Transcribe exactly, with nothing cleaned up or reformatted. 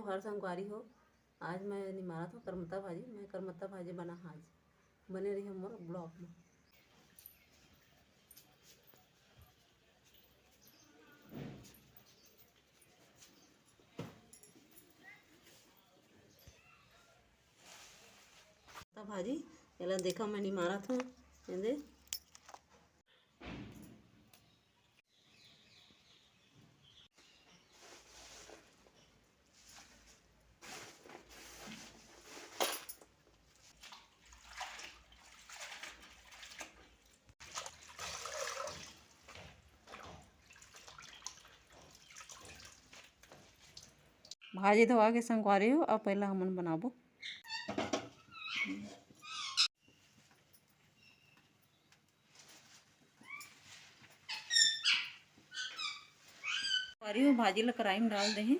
हर संगवारी हो, आज मैं निमारत हूँ करमत्ता भाजी। मैं करमत्ता भाजी बना आज, बने रहिए मोर vlog में। त भाजी एला देखा मैं निमारत हूँ, एदे। भाजी धोवा के संगवारी हो, अब पहला हमन बनाबो। संगवारी हो, भाजी ला कढ़ाई में डाल दे हैं।